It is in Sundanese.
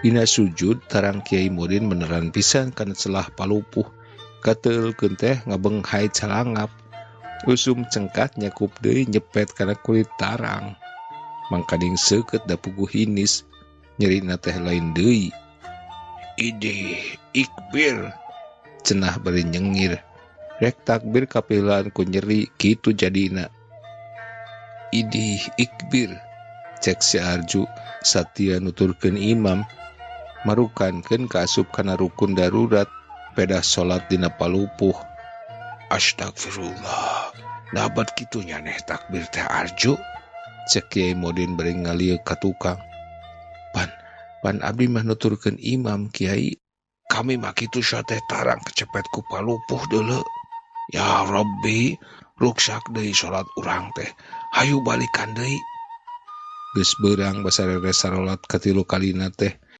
Dina sujud tarang Kiai Modin beneran pisan kana celah palupuh. Kateulkeun teh ngabenghai calangap. Usum cengkat nyakup deui nyepet kana kulit tarang. Mangkaning seukeut da puguh hinis. Nyerina teh lain deui. Idih, ikbir. Cenah bari nyengir. Rek takbir kapiheulaan ku nyeri kitu jadina. Idih, ikbir. Cek si Arju satia nuturkeun imam. Marukankeun kaasup kana rukun darurat pedah salat dina palupuh. Astagfirullah. Nabat kitu nyaneh takbir teh Arju. Cek Kiai Modin bari ngalieu ka tukang. Pan, pan abdi mah nuturkeun imam Kiai. Kami mah kitu sia teh tarang kecepet ku palupuh deuleu. Ya Rabbi, ruksak deui salat urang teh. Hayu balikan deui. Geus beurang basarere sarolat katilu kalina teh.